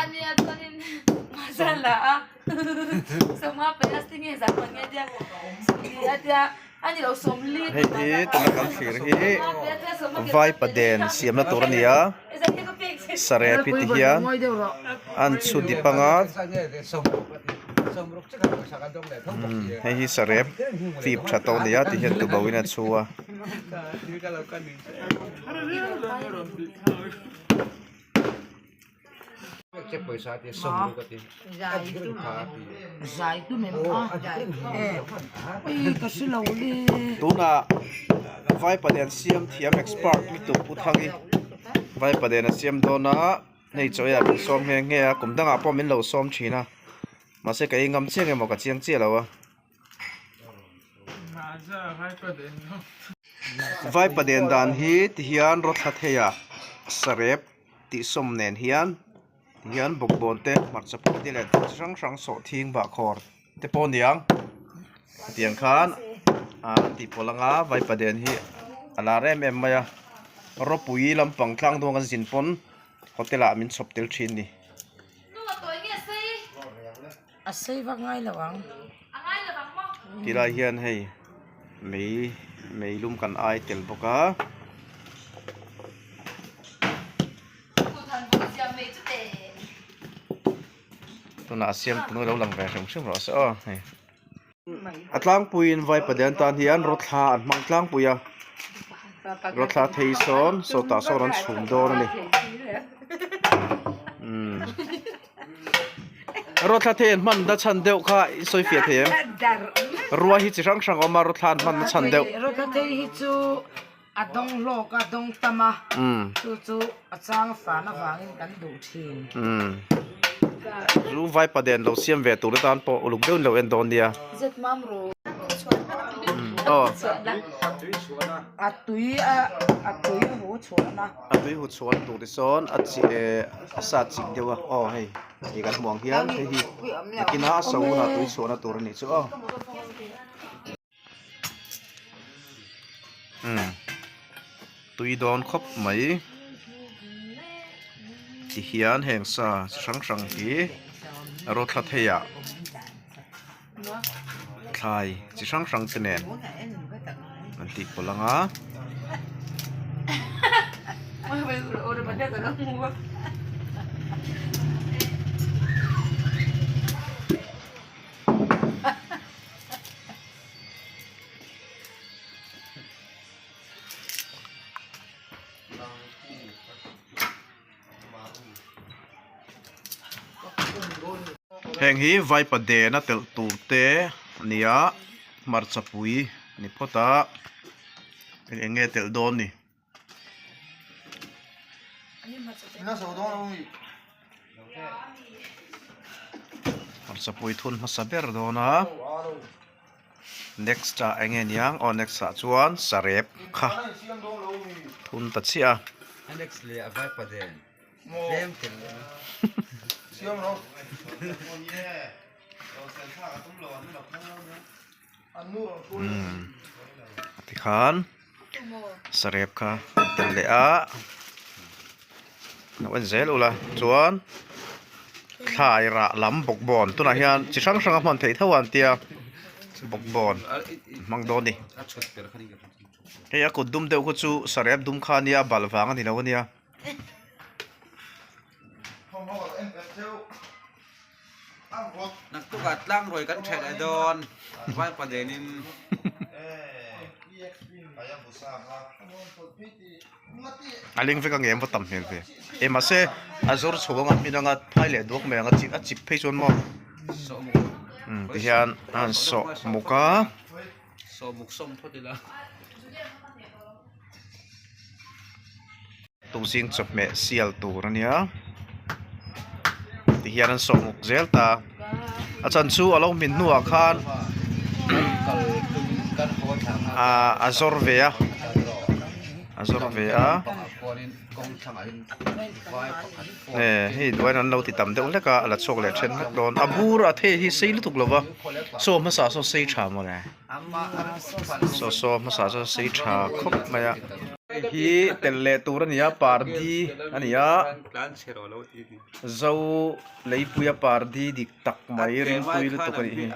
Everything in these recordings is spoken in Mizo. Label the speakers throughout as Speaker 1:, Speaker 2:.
Speaker 1: Hei hi tuna kan thlir hi vaipaden siamna tur a ni a sarep hi ti hian an chhu dip anga hei hi sarep fip tha tawh a ni a ti hian tuboh in a chhu a. Tunah Vaipaden siam thiam expert lutuk Pu Thangi Vaipaden a siam dawn a, hei chaw eiah min sawm nghe nghe a, kum dangah pawh min lo sawm thin a, mahse ka ei ngam chiang emaw ka chiang chiah lo a. Vaipaden dan hi tihian rawthla thei a sarep. tih sawm nen hian tihian bawkbawn te hmarcha pawh te leh thil chi hrang hrang sawhthing bahkhawr te pawh a ni ang hetiang khan ah an tih pawlh anga vaipaden hi a lar em em mai a rawpui lampang tlang dawn kan zin pawn hotel ah min chhawp tel thin a ni. Tilai hian hei mei mei lum kan ai tel bawk a. Tunah a siam tunu lo lang ve hrim hrim rawh se aw hei. A tlangpuiin Vaipaden tan hian rawthla an hmang tlangpui a rawthla thei sawn sawtah sawn an chhum dawn a ni umm rawthla thei an hman na chhan deuh kha i sawi fiah thei em rua hi chi hrang hrang a awm a rawthla an hman na chhan deuh.
Speaker 2: Rawthla thei hi chu a dawng hlawk a dawng tam a chu chu a chang fan avangin kan duh thin.
Speaker 1: Chu vaipaden lo siam ve tur atan pawh uluk deuhin lo en dawn nia. Aw.
Speaker 2: A tui a a tui hu chhuahna.
Speaker 1: A tui hu chhuahna tur te sawn a chi eh a sa chik deuh a aw hei hei kan hmuh ang hian hei hi nakinah a so hunah tui chhuahna tur a nih chu aw. Umm tui dawn khawp mai ti hian heng sa chi hrang hrang hi a rawt thla thei ah thlai chi hrang hrang te nen an tih pawlh ang a. Heng hi vaipa den a telh tur te a ni a hmarcha pui a ni phawt a eng nge telh dawn ni. Hmarcha pui thun hmasa ber dawn a next ah eng nge niang aw next ah chuan sarep kha thun ta chiah a. Umm tikhan sarep kha an tel leh a lo en zel ula chuan thlai rah lam bawkbawn tunah hian chi hrang hrang a hman theih tho a an tia bawkbawn an hmang dawn a ni hei a kut dum deuh khu chu sarep dum kha a nia a balh vang a ni lo a nia.
Speaker 3: Naktukah tlang ruai kan ṭhelh leh dawn vaipa denin.
Speaker 1: A leng vek a ngem va tam hmel ve. E mahse a zawr chho anga hmin anga phai leh duak mai anga chip a chip phei chuan maw umm tihian a han sawh muk a.
Speaker 3: Sawh muk sawm phawt ila.
Speaker 1: Tuzing chawhmeh sial tur a nia tihian an sawh muk zel ta a chan chu a lo hmin hnuah khan ah a zawr ve a a zawr ve a eh hei duaiin an lo ti tam deuh hlek a a la chhuak leh then hlek dawn a bur a thei hi sei lutuk lo va saw hmasa saw sei tha mawle saw saw hmasa saw sei tha khawp mai a. Hei hi telh leh tur a ni a pardi a ni a zo leipuia pardi dik tak mai ringtui lutuk a nih hi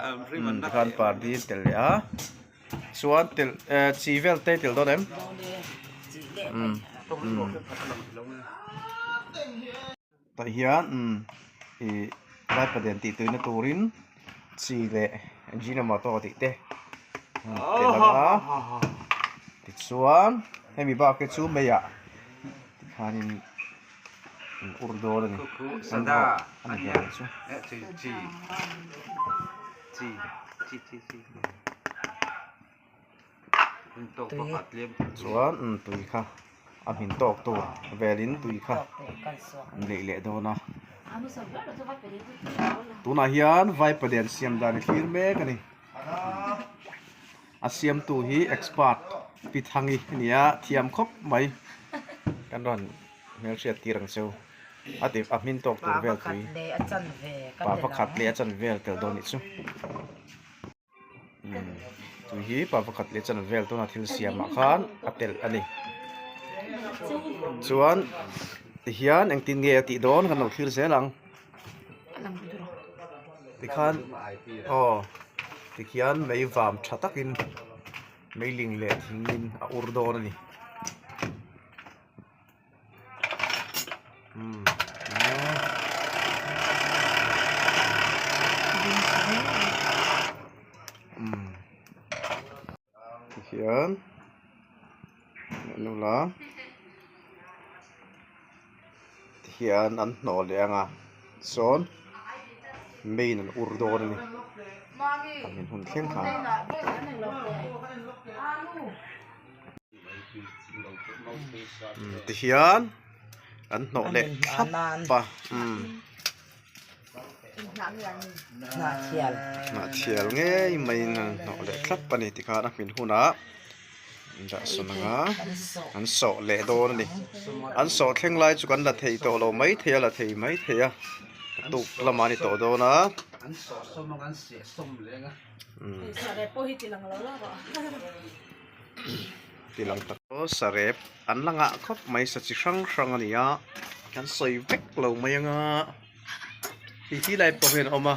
Speaker 1: tikhan pardi a telh leh a chuan telh eh chi vel te telh dawn em tah hian ih vaipaden tih tuina turin chi leh ajinomoto tih te telh ang a tichuan hemi bak hi chu meiah tikhanin an ur dawn a ni an rawh a ni ber ang chu. Chuan tui kha a hmin tawk tur velin tui kha an leih leh dawn a tunah hian vaipaden siam dan i thlir mek a ni a siamtu hi expert pi Thangi a ni a thiam khawp mai kan rawn hmelhriat tir ang cheu a ti a hmin tawk tur vel tui pa pakhat leh a chan vel tel dawn nih chu. Tui hi pa pakhat leh chan vel tuna thil siamah khan a telh a ni chuan tihian engtin nge a tih dawn kan lo thlir zel ang tikhan aw tikhian mei vam tha takin meiling leh thingin a ur dawn a ni. Tihian nula tihian an hnawh leh ang a chuan main an ur dawn a ni a hmin hun thleng khan. Tihian an hnawh leh thlap a hnah thial ngei maiin an hnawh leh thlap a ni tikhan a hmin hunah an dah sawn ang a an sawh leh dawn a ni an sawh thleng lai chu kan la thei tawh lo maithei a la thei maithei a tuk lamah a ni tawh dawn a. Ti lang tak aw sarep an la ngah khawp mai sa chi hrang hrang a ni a kan sawi vek lo mai ang a hei ti lai pawh hian a awm a.